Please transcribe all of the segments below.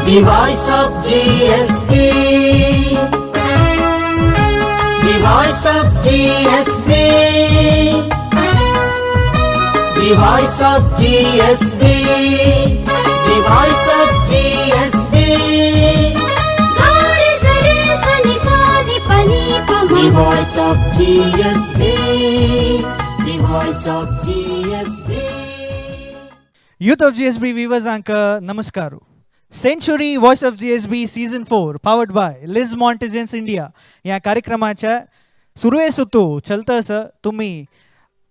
The voice of GSB. The voice of GSB. The voice of GSB. The voice of GSB. गा रे सा रे सा नि सा नि प नि प म. The voice of GSB. The voice of GSB. Youth of GSB व्यूवर्सांक नमस्कार. Century Voice of GSB Season 4, powered by Liz Mortgages India ह्या कार्यक्रमाच्या सुरवे सुतू चलतस. तुम्ही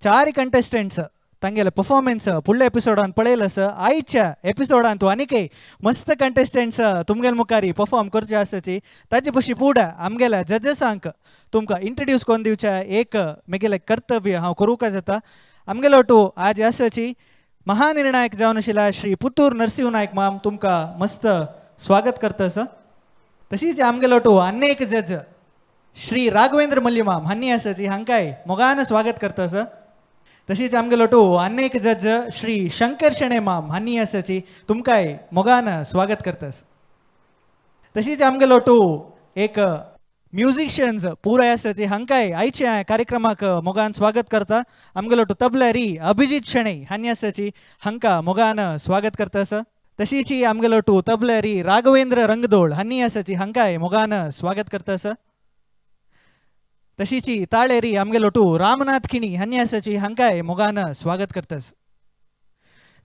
चार कंटेस्टंट्स तांगेले परफॉर्मन्स फुडल्या एपिसोडान पळयलस. आयच्या एपिसोडान तूं आनीकय मस्त कंटेस्टंट्स तुमगेले मुखारी परफॉर्म करचे आसाची. ताचे पशी फुडें आमगेल्या जजसांक तुमकां इंट्रोड्यूस करून दिवचें एक मेगेलें कर्तव्य हांव करूंक जाता. आमगेलो टू आज आसाची महानिर्णायक जावन आशिल्ल्या श्री पुतूर नरसिंह नायक माम, तुमकां मस्त स्वागत करता सर. तशीच आमगेलो टू अनेक जज श्री राघवेंद्र मल्ली माम हांणी आसाची, हांकांय मोगान स्वागत करता सर. तशीच आमगेलो टू अनेक जज श्री शंकर शेणे माम हांणी आसाची, तुमकांय मोगान स्वागत करता. तशीच आमगेलो टू एक म्युझिशियन्स पुराय आसाची, हांकांय आयच्या कार्यक्रमाक मोगान स्वागत करता. आमगेलो टू तबल्यारी अभिजित शेणै हांणी आसाची, हांकां मोगान स्वागत करता सर. तशीच आमगेलो टू तबल्यारी राघवेंद्र रंगदोळ हांणी आसाची, हांकांय मोगान स्वागत करता सर. तशीच ताळेरी आमगेलो टू रामनाथ खिणी हांणी आसाची, हांकांय मोगान स्वागत करता.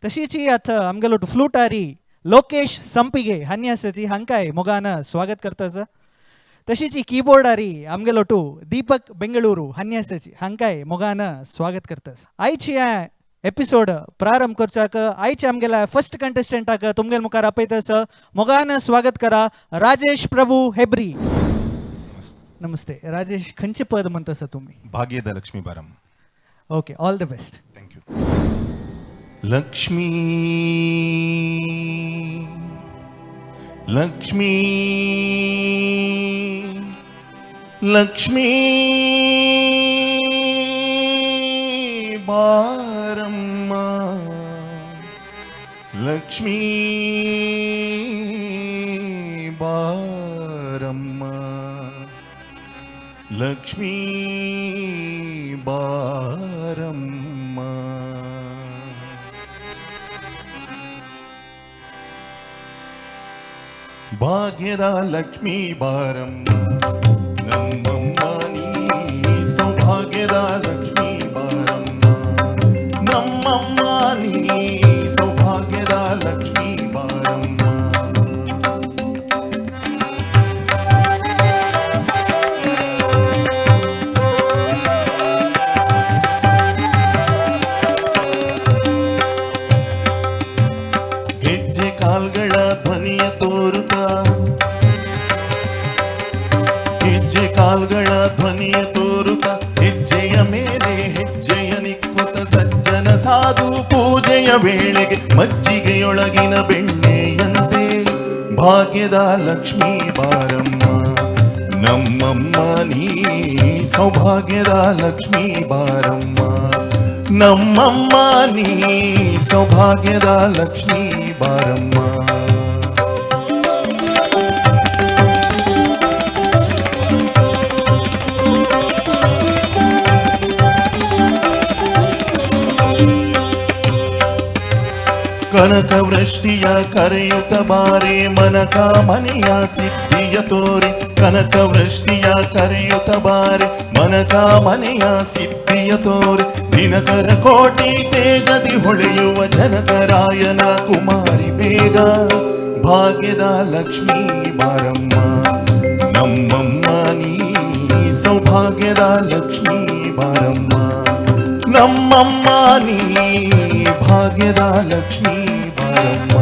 तशीच आतां आमगेलो टू फ्लुटारी लोकेश संपिगे हांणी आसाची, हांकांय मोगान स्वागत करता. तशीच कीबोर्डारी आमगेलो टू दीपक बेंगळुरू हांणी आसाची, हांकांय मोगान स्वागत करता. आयची एपिसोड प्रारंभ करचाक आयचे आमगेल्या फर्स्ट कंटेस्टंटाक तुमगेल मुखार आपयतस. मोगान स्वागत करा राजेश प्रभू हेब्री. नमस्ते राजेश, खंयचे पद म्हणतासा तुम्ही? भाग्यद Lakshmi बारम्मा. Okay, all the best. Thank you. Lakshmi Lakshmi Lakshmi बारम्मा, Lakshmi बारम्मा, Lakshmi बारम्मा. ಭಾಗ್ಯದ ಲಕ್ಷ್ಮೀ ಬಾರಮ್ಮ, ನಮ್ಮಮ್ಮ ನೀ ಸೌಭಾಗ್ಯದ ಲಕ್ಷ್ಮೀ ಬಾರಮ್ಮ, ನಮ್ಮಮ್ಮ ನೀ ಸೌಭಾಗ್ಯದ ಲಕ್ಷ್ಮೀ ಬಾರಮ್ಮ. ಗೆಜ್ಜೆ ಕಾಲ್ಗಳ ಧ್ವನಿಯ ತೋರುತ್ತ, ಹೆಜ್ಜೆ ಕಾಲ್ಗಳ ಧ್ವನಿಯ ತೋರುತ್ತ, ಹೆಜ್ಜೆಯ ಮೇಲೆ ಹೆಜ್ಜೆಯ ನಿಕ್ಕುತ, ಸಜ್ಜನ ಸಾಧು ಪೂಜೆಯ ವೇಳೆಗೆ ಮಜ್ಜಿಗೆಯೊಳಗಿನ ಬೆಣ್ಣೆಯಂತೆ ಭಾಗ್ಯದ ಲಕ್ಷ್ಮೀ ಬಾರಮ್ಮ, ನಮ್ಮಮ್ಮ ನೀ ಸೌಭಾಗ್ಯದ ಲಕ್ಷ್ಮೀ ಬಾರಮ್ಮ, ನಮ್ಮಮ್ಮ ನೀ ಸೌಭಾಗ್ಯದ ಲಕ್ಷ್ಮೀ ಬಾರಮ್ಮ. ಕನಕವೃಷ್ಟಿಯ ಕರೆಯುತ್ತ ಬಾರೆ, ಮನಕ ಮನೆಯ ಸಿದ್ಧಿಯ ತೋರೆ. ಕನಕವೃಷ್ಟಿಯ ಕರೆಯುತ್ತ ಬಾರೆ, ಮನಕ ಮನೆಯ ಸಿದ್ಧಿಯ ತೋರೆ. ದಿನಕರ ಕೋಟಿ ತೇಜದಿ ಹೊಳೆಯುವ ಜನಕರಾಯನ ಕುಮಾರಿ ಬೇಗ ಭಾಗ್ಯದ ಲಕ್ಷ್ಮೀ ಬಾರಮ್ಮ, ನಮ್ಮಮ್ಮ ನೀ ಸೌಭಾಗ್ಯದ ಲಕ್ಷ್ಮೀ ಬಾರಮ್ಮ, ನಮ್ಮಮ್ಮ ನೀ ಭಾಗ್ಯದ ಲಕ್ಷ್ಮೀ ಬಾರಮ್ಮ.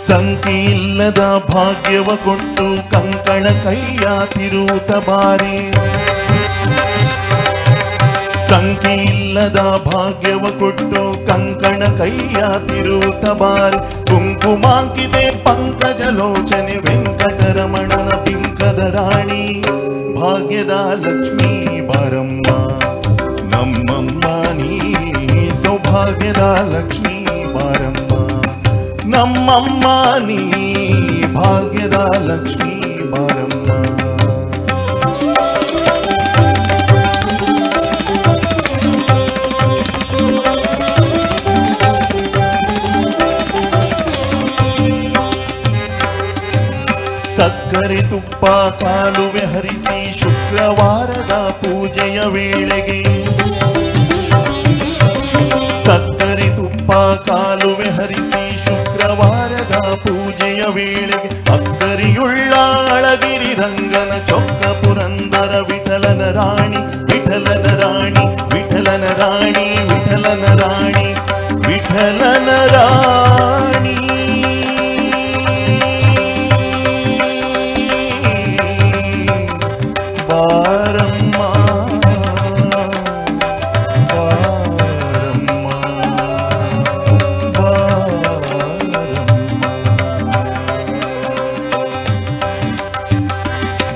ಸಂಖ್ಯೆಯಿಲ್ಲದ ಭಾಗ್ಯವ ಕೊಟ್ಟು ಕಂಕಣ ಕೈಯ ತಿರುವುತ ಬಾರೆ, ಸಂಖ್ಯೆಯಿಲ್ಲದ ಭಾಗ್ಯವ ಕೊಟ್ಟು ಕಂಕಣ ಕೈಯ ತಿರುವುತ ಬಾರೆ. ಕುಂಕುಮಾಂಕಿತೆ ಪಂಕಜಲೋಚನೆ ವೆಂಕಟರಮಣನ ಬಿಂಕದ ಅಂದದ ರಾಣಿ ಭಾಗ್ಯದ ಲಕ್ಷ್ಮೀ ಬಾರಮ್ಮ ನಮ್ಮಮ್ಮ ನೀ ಸೌಭಾಗ್ಯದ ಲಕ್ಷ್ಮೀ ಬಾರಮ್ಮ ನಮ್ಮಮ್ಮ ನೀ ಭಾಗ್ಯದ ಲಕ್ಷ್ಮೀ ಬಾರಮ್ಮ. ಸಕ್ಕರೆ ತುಪ್ಪ ಕಾಲುವೆ ಹರಿಸಿ ಶುಕ್ರವಾರದ ಪೂಜೆಯ ವೇಳೆಗೆ, ಸಕ್ಕರೆ ತುಪ್ಪ ಕಾಲುವೆ ಹರಿಸಿ ಶುಕ್ರವಾರದ ಪೂಜೆಯ ವೇಳೆಗೆ ಅಕ್ಕರಿಯುಳ್ಳ ಅಳಗಿರಿ ರಂಗನ ಚೊಕ್ಕ ಪುರಂದರ ವಿಠಲನ ರಾಣಿ ವಿಠಲನ ರಾಣಿ ವಿಠಲನ ರಾಣಿ ವಿಠಲನ ರಾಣಿ ವಿಠಲನ ರಾಣಿ ಬಾರಮ್ಮ ಬಾರಮ್ಮ ಬಾರಮ್ಮ.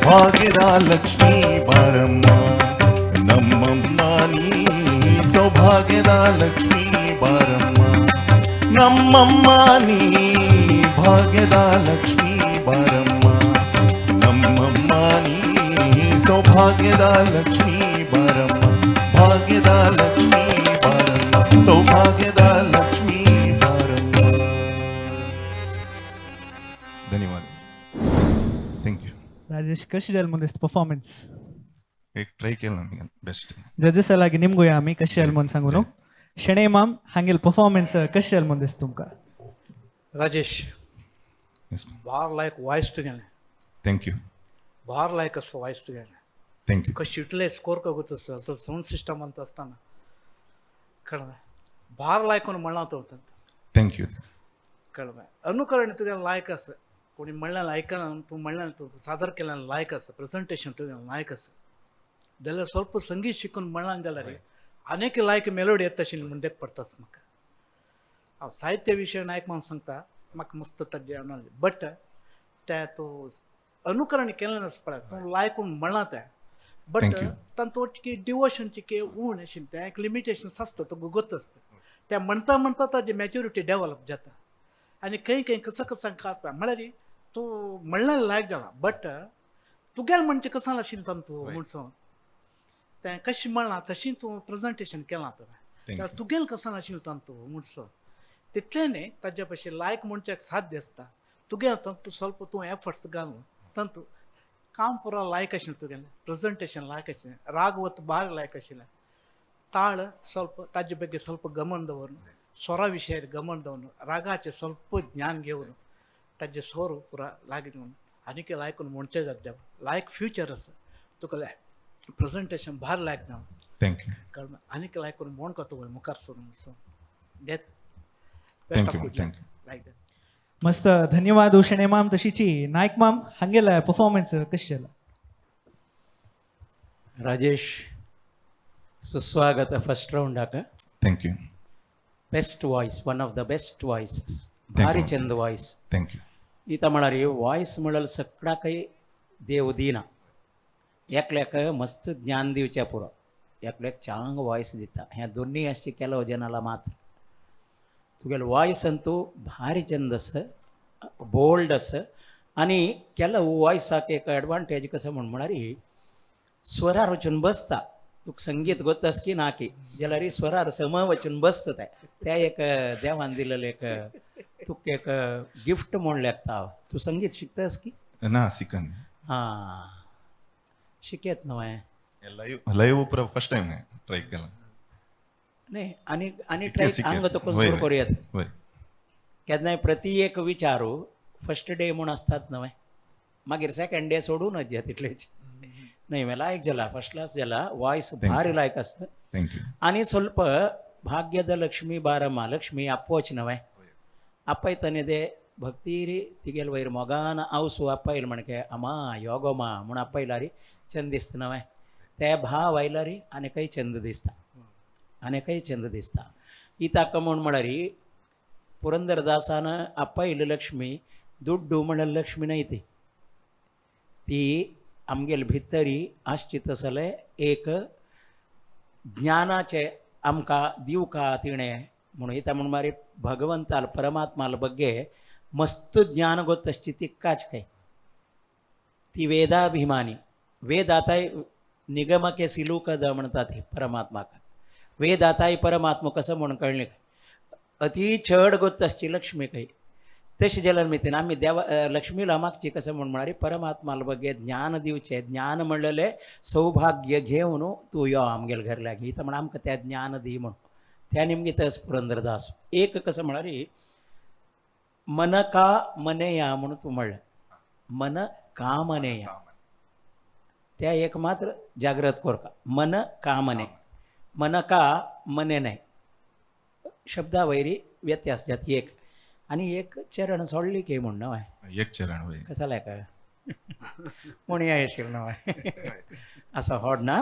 ಭಾಗ್ಯದ ಲಕ್ಷ್ಮೀ ಬಾರಮ್ಮ ನಮ್ಮಮ್ಮ ನೀ ಸೌಭಾಗ್ಯದ ಲಕ್ಷ್ಮೀ ಬಾರಮ್ಮ ನಮ್ಮಮ್ಮ ನೀ ಭಾಗ್ಯದ ಲಕ್ಷ್ಮೀ ಬಾರಮ್ಮ ನಮ್ಮಮ್ಮ ನೀ ಸೌಭಾಗ್ಯದ ಲಕ್ಷ್ಮೀ ಬಾರಮ್ಮ ಭಾಗ್ಯದ ಲಕ್ಷ್ಮೀ ಬಾರಮ್ಮ ಸೌಭಾಗ್ಯದ ಲಕ್ಷ್ಮೀ ಬಾರಮ್ಮ. ಧನ್ಯವಾದ. Thank you. Rajesh, कशी जाल म्हणून परफॉर्मन्स? एक ट्राय केलं आमी बेस्ट. जजेस लागीं निमगुया आमी कशी जाल म्हणून सांगू न्हू. शणै माम, हांगेल परफॉर्मन्स कशी जाल म्हणून दिसता तुमकां? राजेश, येस. बार लायक वॉयस तुगेलें. Thank you. बार लायक असो वॉयस तुगेलें. Thank you. कशी इतले स्कोर कगूच असो असो सावंड सिस्टम अंत आसतना कळ्ळें, बार लायक म्हणून म्हणलां तो. Thank you. कळ्ळें, अनुकरण तुगेलें लायक आसा. कोणी म्हणलें आयकलां तूं, म्हणलें तूं सादर केलें लायक आसा, प्रेझेंटेशन तुगेलें लायक आसा. जाल्यार ಸ್ವಲ್ಪ संगीत शिकून म्हणलां जाल्यार अनेक लायक मेलोडी येता आशिल्ली म्हूण देख पडटाच म्हाका. हांव साहित्य विशय नायक म्हणून सांगता, म्हाका मस्त ताजें बट तें तूं अनुकरण केलें नासता पळय तूं, लायक म्हूण म्हणलां तें बट Thank you. तांतूत डिवोशनची की उण आशिल्लें तें एक लिमिटेशन्स आसता, तो गोत आसता. तें म्हणटा म्हणटा ताजी मॅच्युरिटी डेवलप जाता आनी खंय खंय कसो कसो काडपा म्हळ्यार तूं म्हणलें लायक जाला बट तुगेलें म्हणचें कसो आशिल्लें तांतू म्हणसो तें कशें म्हणलां तशें तूं प्रेझेंटेशन केलां तुवें. Thank you. तुगेलें कसो आशिल्लें तांतू म्हणसो तितलें न्ही ताज्या भशेन लायक म्हणच्याक साध्य आसता तुगेलें. तांतू ಸ್ವಲ್ಪ तूं एफर्ट्स घालून तांतू काम पुरा लायक आशिल्लें तुगेलें, प्रेझेंटेशन लायक आशिल्लें, रागवत बार लायक आशिल्लें, ताळ ಸ್ವಲ್ಪ ताजे ಬಗ್ಗೆ ಸ್ವಲ್ಪ गमन दवरून, स्वरा विशयार गमन दवरून, रागाचें ಸ್ವಲ್ಪ ज्ञान घेवन ताजे स्वर पुरा लागीं घेवन आनीक लायक म्हणचें जाता. लायक फ्युचर आसा तुका, प्रेझेंटेशन भार लायक जावन. Thank you. कळ्ळें, आनीक लायक म्हण का तुवें मुखार सरून so that. Thank you, thank you. Like that. मस्त, धन्यवाद शणै माम. तशीची नायक माम, हांगेला परफॉर्मन्स कशी जाला? ರಾಜೇಶ್, ಸುಸ್ವಾಗತ first ರೌಂಡಾಗ. Thank you. Best voice, one of the best voices. Thank ಭಾರಿ you. ಚಂದ ವಾಯ್ಸ್. Thank you. ಈತ म्हळ्यार वॉयस म्हणल्यार सगळ्या काही देव दिना, एकल्याक मस्त ज्ञान दिवचें पुरो, एकल्याक चांग वॉयस दिता. हें दोन्ही अशें केलो जनाला मात्र तुगेलो वॉयस अंतू भारी चंद आसा, बोल्ड आसा. आनी केलो वॉयसाक एक एडवांटेज कसो म्हण म्हळ्यार स्वरार वचून बसता. तुका संगीत गोत आस की ना की जाल्यार स्वरार सम वचून बसता. तें तें एक देवान दिलेलें एक तुका एक गिफ्ट म्हूण लेखता हांव. तूं संगीत शिकतास की? ना, सिकन. हां, शिकयत न्हू हांवें. लाईव्ह लाईव्ह पुरा फर्स्ट टाइम ट्राय केला. न्ही, आनी आनी शिकयत, ट्राय शिकयत. आंग तुका वय, सुरू वय. करूयात. वय. केन्नाय प्रति एक विचारू फर्स्ट डे म्हूण आसतात न्हय, मागीर सेकंड डे सोडूनच जे तितलेच न्ही. लायक जाला, फर्स्ट क्लास जाला वॉयस. Thank you. भारी लायक आसा. Thank you. आनी ಸ್ವಲ್ಪ ಭಾಗ್ಯದ ಲಕ್ಷ್ಮೀ ಬಾರಮ್ಮ, ಲಕ್ಷ್ಮೀ ಅಪ್ಪೋಚ್ ನವೆ ಅಪ್ಪಯ್ತನಿದೆ ಭಕ್ತಿರಿ ತಿಗೆಲ್ ವೈರ್ ಮೊಗಾನ ಅವಸು ಅಪ್ಪ ಇಲ್ म्हणके अमा योगोमा म्हूण आपयलारी चंद दिसता नवे ते भाव आयलारी आनीकय चंद दिसता, आनीकय चंद दिसता. ಈ ತಾಕ म्हूण म्हळ्यार ಪುರಂದರದಾಸನ ಅಪ್ಪ ಇಲ್ಲ ಲಕ್ಷ್ಮಿ ದುಡ್ಡು म्हणल्यार ಲಕ್ಷ್ಮಿ ನೈತಿ. ती आमगेले भितरी आसची तसले एक ज्ञानाचे आमकां दिवका तिणें म्हणून इता म्हण मारी भगवंताल परमात्माल बग्गे मस्त ज्ञान गोत तिक्काच काय ती वेदाभिमानी वेदाताय निगमके सिलूकद म्हणतात हे परमात्माक वेदाताय परमात्मा कसं म्हणून कळले अति चड गोत असची लक्ष्मी काही तशी जाल्यार मितीन आमी देवा लक्ष्मीला मागची कसं म्हण म्हळ्यार परमात्माला बगे ज्ञान दिवचें ज्ञान म्हणलेलें सौभाग्य घेवन तूं यो आमगेले घर लागीं इथं म्हण आमकां त्या ज्ञान दी म्हण त्या निमगीत पुरंदरदास एक कसं म्हळ्यार मन का मनेया म्हणून तूं म्हणलें मन कामनेया त्या एक मात्र जाग्रत कोरका मन कामने मन का मने नाही शब्दावैरी व्यत्यास जात एक आणि एक चरण सोडली की म्हण न्हय एक चरण वय कसाला काय म्हणया येशील न्हय असं होड ना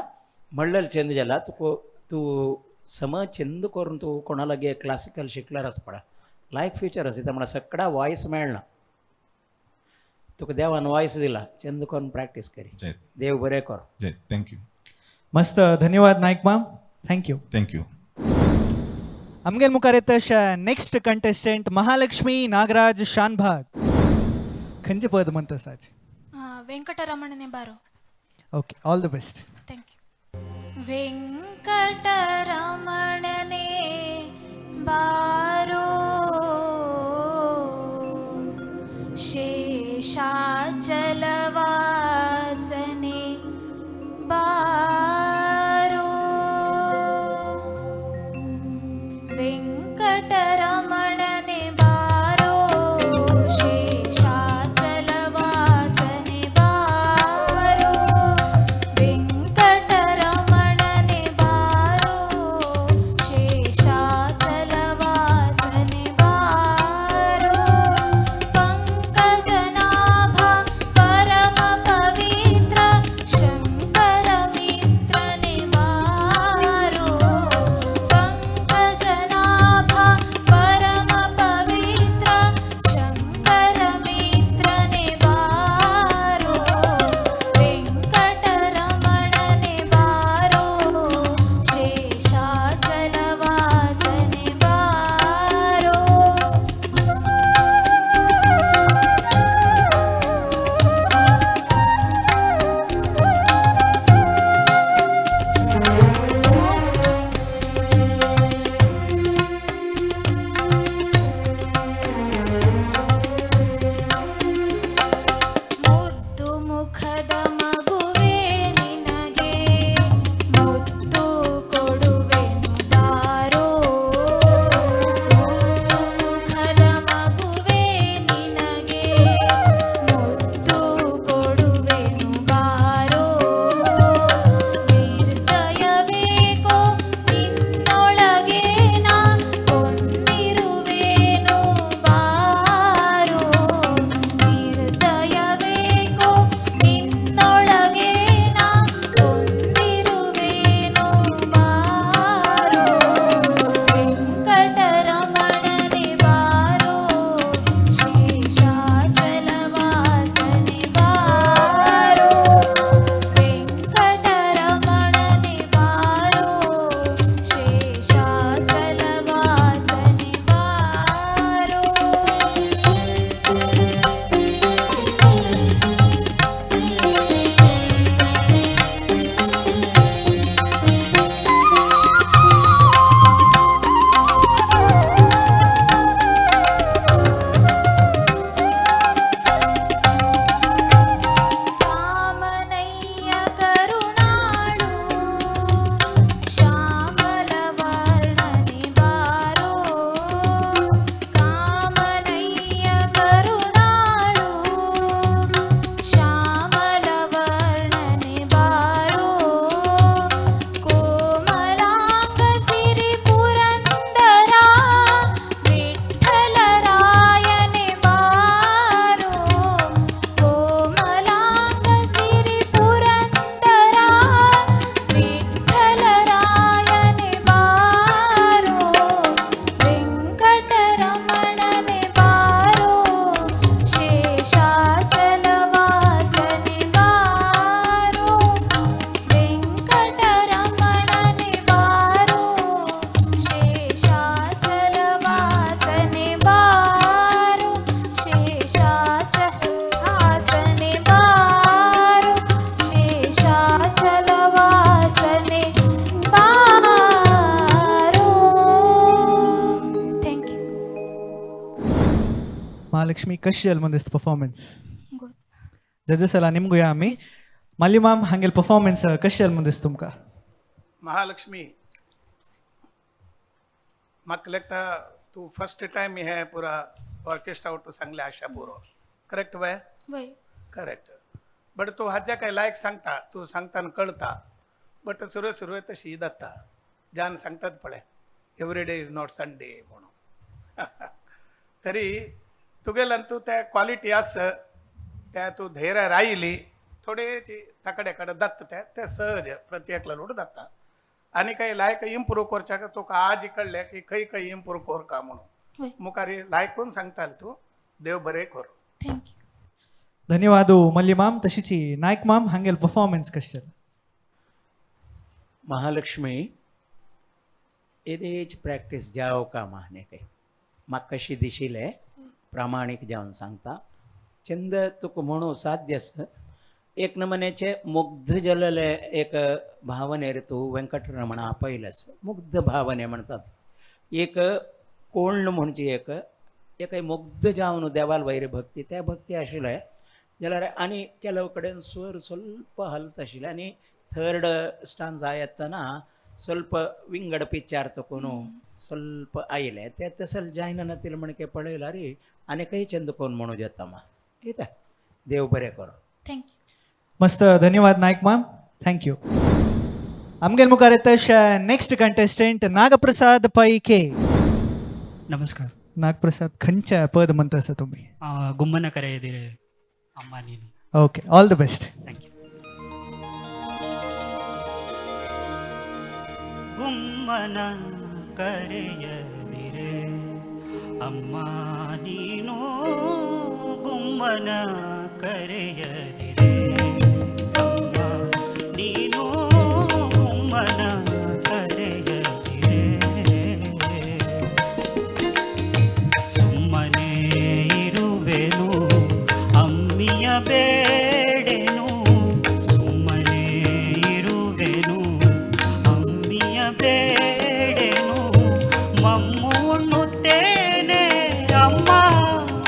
म्हणलेलं चेंद जाला तुका तूं समज चेंद करून तूं कोणा लागीं क्लासिकल शिकल्यार आसपा लायक फ्युचर आसा म्हणल्यार सगळा वॉयस मेळना तुका देवान वॉयस दिला चेंद करून प्रॅक्टीस करी जय देव बरें कर जय thank you. मस्त धन्यवाद नाईक माम thank you. Thank you. आमगेल मुखार येता नेक्स्ट कंटेस्टंट महालक्ष्मी नागराज शानभाग. खंयचें पद म्हणता आज? वेंकटरमणने बारो. Okay, all the best. Thank you. वेंकटरमणने बारो शेषाचलवासने बारो वेंकटरमणने बारो शेषाचलवासने बारो वेंकटरमणने बारो शेषाचलवासने बारो पंकजनाभा परमप्रसन्न महालक्ष्मी कशी जाल म्हूण दिसता परफॉर्मन्स? गोत. जजेस आला निमगुया आमी. मल्ली माम हांगेल परफॉर्मन्स कशी जाल म्हूण दिसता तुमकां? महालक्ष्मी, म्हाका लागता तूं फर्स्ट टायम हें पुरा ऑर्केस्ट्रा तूं सांगलें आशा पुरो, करेक्ट वय? वय. करेक्ट. बट तूं हाज्या काय लायक सांगता, तूं सांगता कळता, बट सुरवे सुरवे तशी जाता. जान सांगतात पळय, every day is not Sunday म्हणून. तरी तुगेल्यान तूं त्या क्वॉलिटी आस, त्या तूं धैर्य रायली थोडेची ताकडे कडेन जाता ते ते सहज प्रत्येकला लोड जाता. आनी काही लायक इम्प्रूव करच्याक तुका आज कळ्ळें की खंय खंय इम्प्रूव करका म्हणून मुखार लायकून सांगताले तूं. देव बरें करूं. Thank you. धन्यवाद मल्ली माम. तशीची नायक माम हांगेल परफॉर्मन्स कशी जाल? महालक्ष्मी, एदेच प्रॅक्टीस जाव का माने काही म्हाका कशी दिशिल्लें प्रामाणीक जावन सांगता. चंद तुका म्हणू साध्य आसा. एक नमनेचे मुग्ध जलले एक भावनेर तूं वेंकटरमण आपयलेस. मुग्ध भावने म्हणतात एक कोण म्हणजे एक एक मुग्ध जावन देवाल वैर भक्ती त्या भक्ती आशिल्लें जाल्यार आनी ಕೆಲವು कडेन स्वर ಸ್ವಲ್ಪ हलत आशिल्ले आनी थर्ड स्टांजा येतना ಸ್ವಲ್ಪ विंगड पिचार तकून ಸ್ವಲ್ಪ आयले ते तसल जायना नातील म्हणके पळयला रे आनी काही चंद कोण म्हणू जाता मा कितें. देव बरें करूं. Thank you. मस्त, धन्यवाद नायक माम, thank you. आमगेल मुखार येता नेक्स्ट कंटेस्टंट नागप्रसाद पै के. नमस्कार. नागप्रसाद, खंयच्या पद म्हणता आसा तुमी? गुम्मन करेदिरे अम्मा नीनु. Okay, all the best. Thank you. ಗುಮ್ಮನ ಕರೆಯದಿರೆ ಅಮ್ಮ ನೀನು, ಗುಮ್ಮನ ಕರೆಯದಿರೆ ಅಮ್ಮ ನೀನು, ಗುಮ್ಮನ ಕರೆಯದಿರೆ. ಸುಮ್ಮನೆ ಇರುವೆನು ಅಮ್ಮಿಯ ಬೇಡೆನು, ಸುಮ್ಮನೆ ಇರುವೆನು ಅಮ್ಮಿಯ ಬೇಡೆನು, ಮಮ್ಮು ಉಣ್ಣುತ್ತೇನೆ ಅಮ್ಮ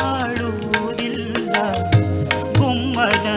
ಆಳುವುದಿಲ್ಲ. ಗುಮ್ಮನ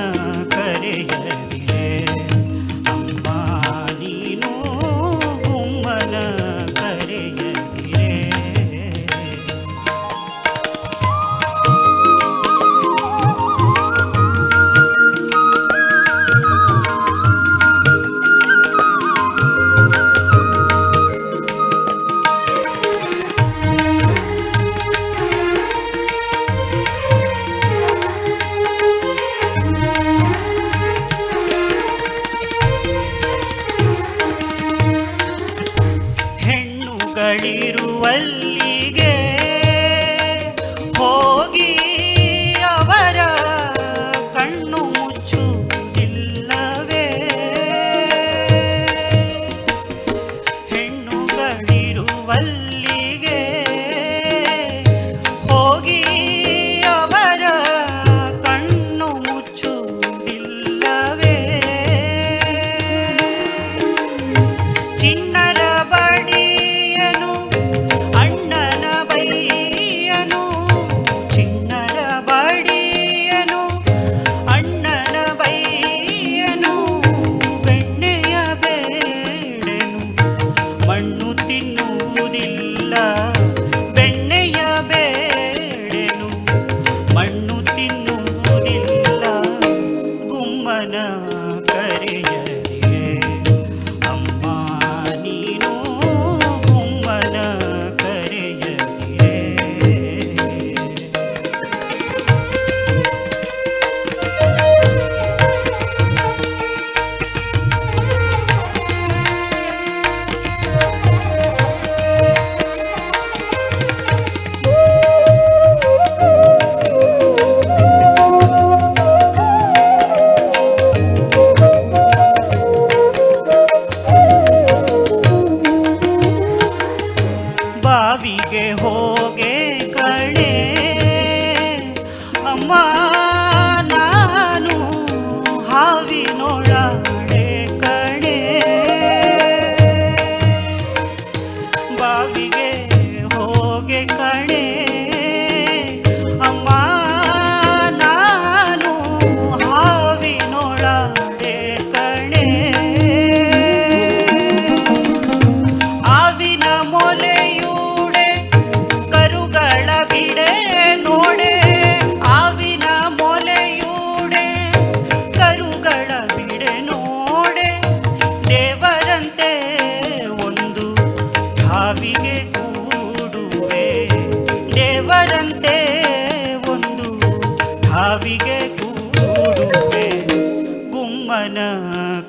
ಗುಮ್ಮನ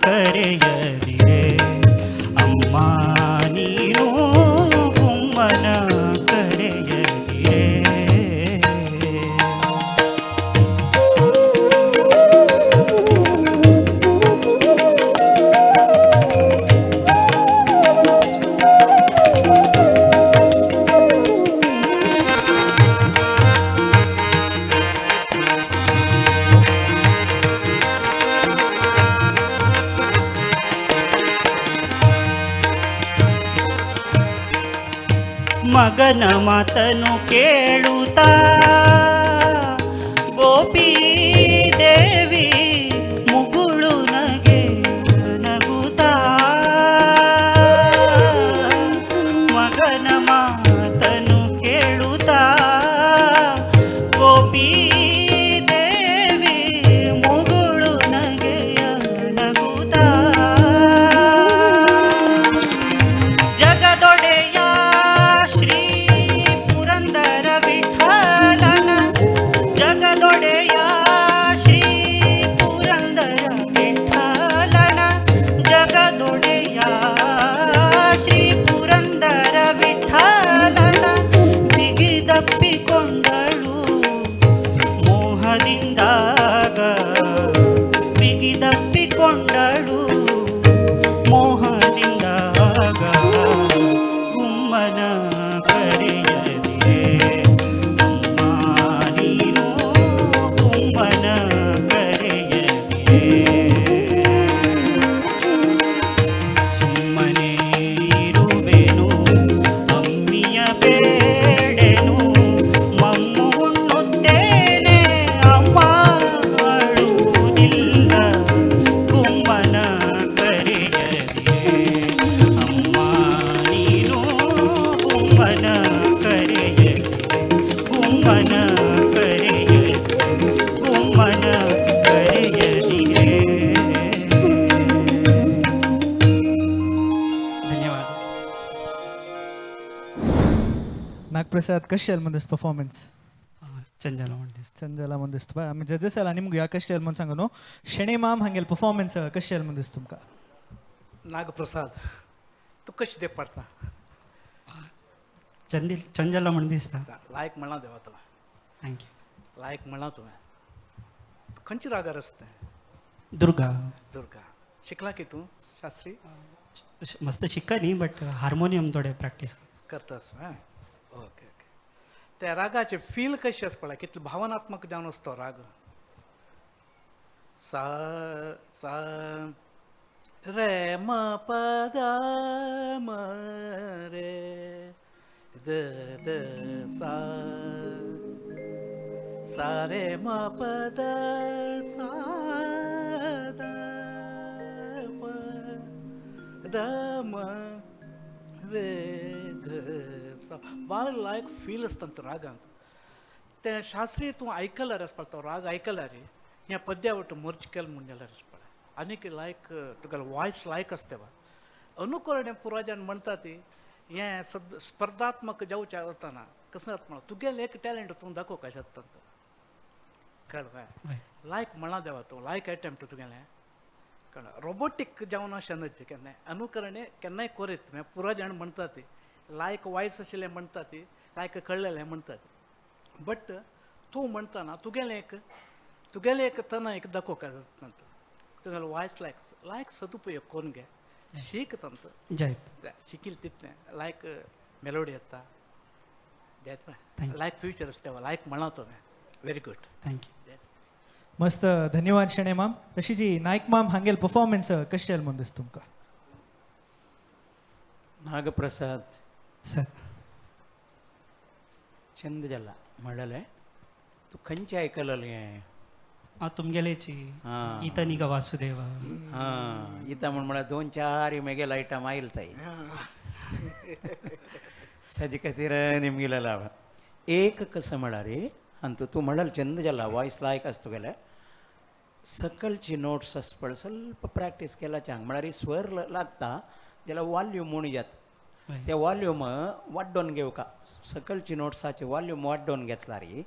ಕರೆಯದಿರೆ ಅಮ್ಮ ನೀನು ಗುಮ್ಮನ ಕರೆಯದಿರೆ. ಮಗನ ಮಾತನು ಕೇಳುತ್ತಾ ಗೋಪಿ ದೇವಿ ಮುಗುಳು ನಗೆ ನಗುತ್ತಾ, ಮಗನ ಮಾತನು ಕೇಳುತ್ತಾ ಗೋಪಿ ದೇವಿ ಮುಗುಳು ನಗೆಯ ನಗುತ್ತಾ, ಜಗದೊಡೆಯ ಶ್ರೀ ಪುರಂದರ ವಿಠಲನ, ಜಗದೊಡೆಯ ಶ್ರೀ ಪುರಂದರ ವಿಠಲನ, ಜಗದೊಡೆಯ ಶ್ರೀ ಪುರಂದರ ವಿಠಲನ ಬಿಗಿದಪ್ಪಿಕೊಂಡಳು ಮೋಹದಿಂದಾಗ, ಬಿಗಿದಪ್ಪಿಕೊಂಡಳು ಮೋಹದಿಂದಾಗ ಗುಮ್ಮನ ಕರೆಯದಿರೆ ಅಮ್ಮ ನೀನು ಗುಮ್ಮನ ಕರೆಯದಿರೆ. ಸುಮ್ಮನೆ ಇರುವೆನು ಅಮ್ಮಿಯ ಬೇಡೆನು ಮಮ್ಮು ಉಣ್ಣುತ್ತೇನೆ ಅಮ್ಮ ಅಳುವುದಿಲ್ಲ ಗುಮ್ಮನ ಕರೆಯದಿರೆ ಅಮ್ಮ ನೀನು ಗುಮ್ಮನ ಕರೆಯದಿರೆ, ಗುಮ್ಮನ ಕರೆಯದಿರೆ, ಗುಮ್ಮನ ಕರೆಯದಿರೆ. ಧನ್ಯವಾದ. नागप्रसाद कशें जालें म्हूण परफॉर्मन्स? चंद जाला म्हण दिसता. चंद जाला म्हूण दिसता. आमी जजेस जाला निमगो ह्या कशें जालें म्हूण सांगू न्हू. शेणे माम हांगेले परफॉर्मन्स कशें जालें म्हूण दिसता तुमकां? नागप्रसाद तूं कशें ते पडटा? चंद चंद जाला म्हण दिसता. लायक म्हणलां देवा तुवें. Thank you. लायक म्हणलां तुवें. खंयच्या रागार आसा तें? दुर्गा. दुर्गा शिकला की तूं शास्त्री? मस्त शिकला न्ही, बट हार्मोनियम थोडें प्रॅक्टीस करतास. Okay okay. त्या रागाचे फील कशें आसा पळय, कितलें भावनात्मक जावन आसता तो राग. सा सा रे म प the म रे the the सा सा रे म प the सा the प the म रे ध सा. बारीक लायक फील आसता तो रागांत. तें शास्त्रीय तूं आयकल्यार आसपा, तो राग आयकल्यार ह्या पद्या वट मर्ज केलें म्हूण जाल्यार आसपा आनीक लायक तुगेलो वॉयस लायक आसता. तेवा अनुकरण पुराजान म्हणटा ती हें स्पर्धात्मक जावचें वतना कसलें जाता म्हणून तुगेलें एक टॅलंट तूं दाखोवपाक शकता. कळ्ळें? लायक म्हणलां देवा तूं, लायक एटेम्प्ट तुगेलें. कळ्ळें? रोबोटीक जावन अशें न्हय, केन्नाय अनुकरण केन्नाय करीत हें पुरो जाण म्हणटा ती लायक वॉयस आशिल्लें म्हणटा ती लायक कळ्ळेलें म्हणटा ती, बट तूं म्हणटाना तुगेलें एक तुगेलें एक तना एक दाखोवपाक जाता. तुगेलो वॉयस लायक लायक सदुपयोग करून घे, शीक तांत जयत शिकील तितलें लायक मेलोडी येता. Thank you. लायक फ्युचर आसता तेवा लायक म्हणलां तुवें. Very good. Thank you. मस्त, धन्यवाद शेणे माम. तशी जी नायक माम हांगेले परफॉर्मन्स कशें जालें म्हूण दिसता तुमकां? नागप्रसाद सर. चंद जाला म्हणलें तूं खंयचें आयकलें हें? हांव तुमगेलेची हां. इतनी ग वासुदेव. हां, इता म्हण म्हळ्यार दोन चार मेगेल आयटम आयल ताई, ताजे खातीर निमगिलें लाव एक कसं म्हळ्यार आनी तूं म्हणल चंद जाला वॉयस लायक आसा तुगेलें. सकलची नोट्स आसा पळय ಸ್ವಲ್ಪ प्रॅक्टीस केला चांग म्हळ्यार स्वर लागता जाल्यार वॉल्यूम उणी जाता. हय. ते वॉल्यूम वाड्डोवन घेवका, सकलची नोट्साचे वॉल्यूम वाड्डोवन घेतला रे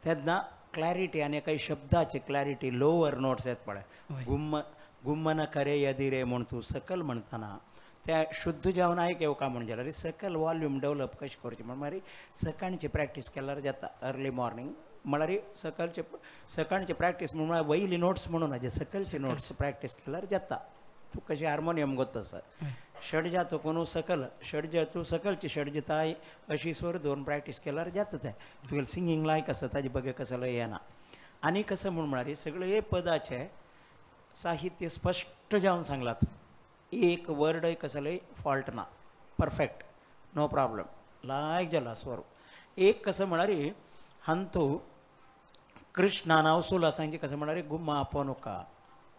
तेन्ना क्लॅरिटी आनी काही शब्दाची क्लॅरिटी लोवर नोट्स येत पळय. हय. गुम्म गुम्मन करेयदिरे म्हूण तूं सकल म्हणतना त्या शुद्ध जावन आयक येवका म्हूण जाल्यार सकल वॉल्यूम डेवलप कशें करचें म्हण मागीर सकाळची प्रॅक्टीस केल्यार जाता. अर्ली मॉर्निंग म्हळ्यार सकाळचे सकाळची प्रॅक्टीस म्हण वयली नोट्स म्हणून जे सकलची नोट्स प्रॅक्टीस केल्यार जाता. तूं कशें हार्मोनियम गोत आसा षडजा तो कोणू सकल षडजा तूं सकलची षडजताय अशी स्वर धरून प्रॅक्टीस केल्यार जाता. तें तुगेलें सिंगींग लायक आसा ताजे बगे कसलें येना. आनी कसं म्हूण म्हळ्यार सगळे पदाचे साहित्य स्पश्ट जावन सांगलां तूं, एक वर्डय कसलेय फॉल्ट ना, परफेक्ट, नो प्रॉब्लम, लायक जाला स्वर. एक कसं म्हळ्यार हांतू कृष्णान अवसुला सांगचे कसं म्हळ्यार गुम्मा आपोवं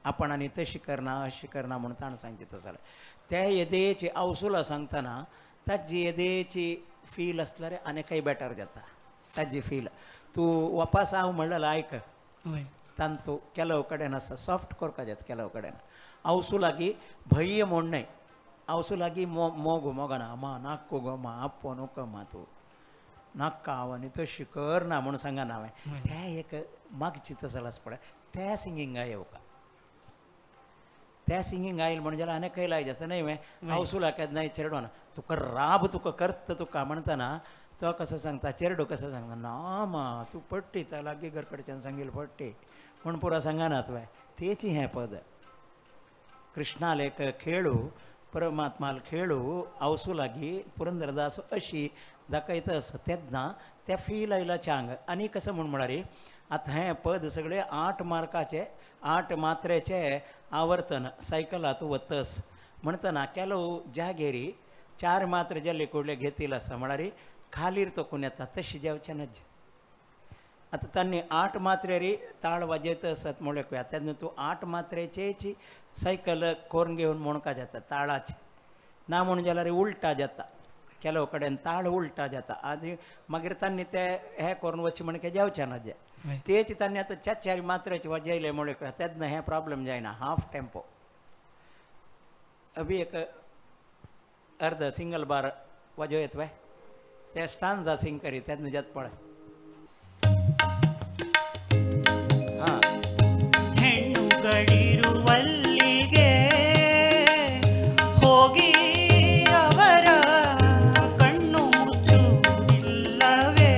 आपण आनी तशी करना अशी करना म्हूण ताणें सांगचें तशें जाल्यार त्या येदेची अवसुला सांगतना ताजी येदेची फील आसल्यार आनीकय बेटर जाता. ताजी फील तूं वापास हांव म्हणलें आयक तांतू केलव कडेन आसा सॉफ्ट करपा जाता केलव कडेन. आवसू लागीं भय म्हूण न्हय, आवसू लागीं मोग मोगना मा नाक्को गो मा आप्पो नको मा तूं नाक्का हांव आनी तशी करना म्हूण सांगना हांवें. त्या एक मागची तसो आसा पळय त्या सिंगिंगा येवका, त्या सिंगिंग आयल म्हण जाल्यार आनी खंय लाय जाता न्हय वें. आवसू लागत न्हय चेडवान तुका राब तुका करता तुका म्हणतना तो कसो सांगता चेरडो कसो सांगता ना मा तूं पडटी त्या लागीं घर कडच्यान सांगील पडटी म्हूण पुरो सांगना तुवें. तेची हें पद कृष्णालेक खेळू परमात्माल खेळू आवसू लागीं पुरंदरदास अशी दाखयता आसा तेन्ना त्या फील आयला चांग. आनी कसं म्हूण म्हळ्यार आतां हें पद सगळें 8 मार्काचे 8 मात्रेचे आवर्तन सायकलांत वतस म्हणटना केलो जागेरी 4 मात्र जाल्ले कुडले घेतील आसा म्हळ्यार खालीर तोकून येता तशी जेवचें नज. आतां तांणी 8 मात्रेरी ताळ वाजयत आसत म्हणल्यार तेन्ना तूं 8 मात्रेचेच सायकल करून घेवन म्हणका जाता ताळाचे ना म्हूण जाल्यार उल्टा जाता केलो कडेन ताळ उल्टा जाता. आनी मागीर तांणी ते हें करून वचचें म्हणके जेवचें ना जे तेच तांणी आतां 4 4 मात्रेचे वाजयले म्हणल्यार तेन्ना हें प्रॉब्लम जायना. हाफ टेम्पो अभी एक अर्द सिंगल बार वाजयत वे ते स्टांजा सिंग करी तेन्ना जात पळय. हां ಹೆಣ್ಣುಗಳಿರುವಲ್ಲಿಗೆ ಹೋಗಿ ಅವರ ಕಣ್ಣು ಮುಚ್ಚುವುದಿಲ್ಲವೇ,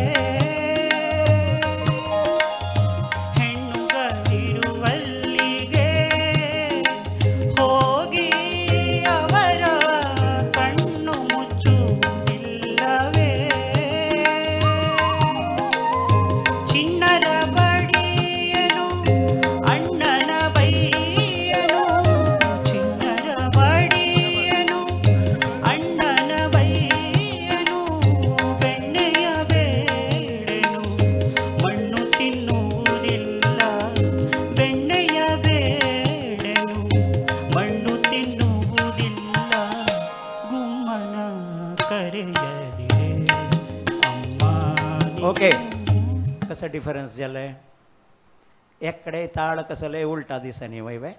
ಹೆಣ್ಣುಗಳಿರುವಲ್ಲಿಗೆ ಹೋಗಿ ಅವರ ಕಣ್ಣು ಮುಚ್ಚುವುದಿಲ್ಲವೇ, ಚಿನ್ನರ ಬಡಿಯನು ಅಣ್ಣನ ಬೈಯನು, ಚಿನ್ನರ ಬಡಿಯನು ಅಣ್ಣನ ಬೈಯನು, ಬೆಣ್ಣೆಯ ಬೇಡೆನು ಮಣ್ಣು ತಿನ್ನುವುದಿಲ್ಲ, ಬೆಣ್ಣೆಯ ಬೇಡೆನು ಮಣ್ಣು ತಿನ್ನುವುದಿಲ್ಲ, ಗುಮ್ಮನ ಕರೆಯದಿರೆ ಅಮ್ಮ. ओके कसं डिफरन्स जालें एक कडेन ताळ कसले उल्टा दिसांनी वय वे.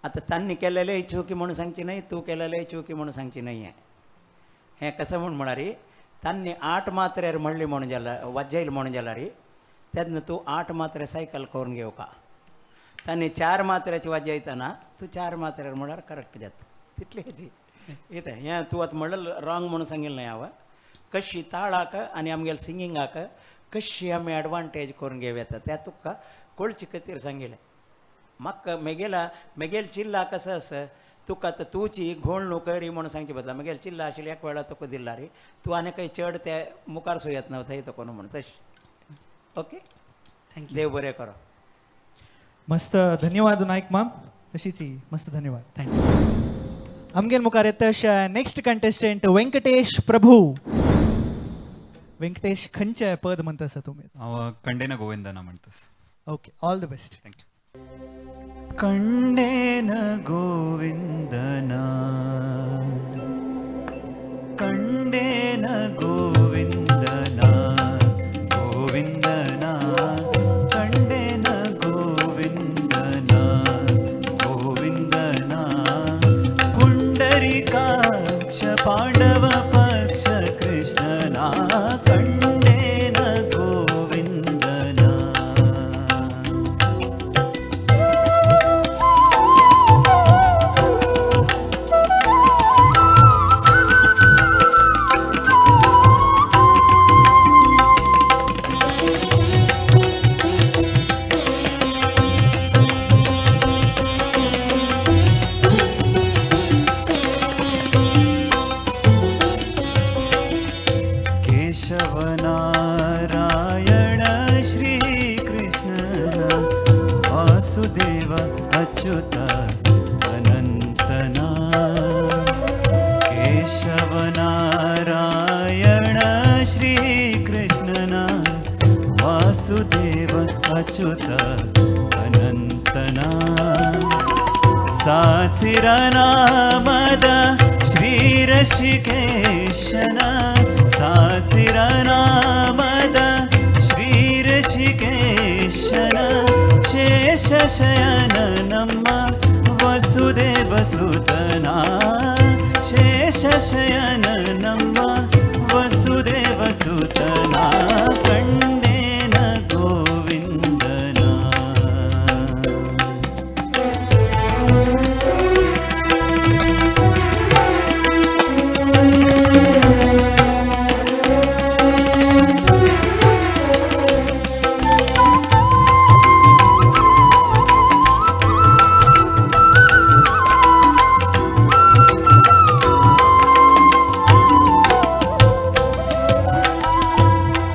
आतां तांणी केलेलें चुकी म्हूण सांगची न्हय, तूं केलेलें चुकी म्हूण सांगची न्हय. हें हें कसं म्हूण म्हळ्यार तांणी 8 मात्रेर म्हणली म्हूण जाल्यार वाजयल म्हूण जाल्यार तेन्ना तूं 8 मात्रे सायकल करून घेवका. तांणी 4 मात्र्याची वाजयतना तूं 4 मात्रेर म्हळ्यार करेक्ट जाता तितलेंच कितें. हें तूं आतां म्हणलें रॉंग म्हणून सांगिल्लें न्हय हांवें. कशी ताळाक आनी आमगेले सिंगिंगाक कशी आमी एडवांटेज करून घेवं येता त्या तुका कळचे खातीर सांगिल्लें. म्हाका मेगेला मेगेल चिल्ला कसो आसा तुका आतां तुजी घोळ न्हू करी म्हणून सांगचे बदला मेगेल चिल्ला आशिल्ले एक वेळा तुका दिला रे तूं आनी खंय चड ते मुखार सो येत न्हय थंय तुका न्हू म्हण तशें. ओके thank you, देव बरें करो. मस्त धन्यवाद नायक माम, तशीच ही मस्त धन्यवाद. Thank you. आमगेल मुखार येता अशा नेक्स्ट कंटेस्टंट वेंकटेश प्रभू. वेंकटेश खंयचें पद म्हणता आसा तुमी? हांव कंडेना गोविंदना म्हणटास. Okay, all the best. Thank you. Kanden गोविंदना Kanden गोविंदना गोविंदना Kanden गोविंदना गोविंदना पुंडरीकाक्ष पांडव पक्ष कृष्णना कंडेन गोविंदना. वासुदेव अच्युत अनंतना केशव नारायण श्री कृष्णना वासुदेव अच्युत अनंतना सासिर नामद श्री ऋषिकेशना सासिर नामद श्री ऋषिकेशना शेषशयन नम्म वसुदेव सुतना शेषशयन नम्म वसुदेव सुतना कंडेन गोविंदना.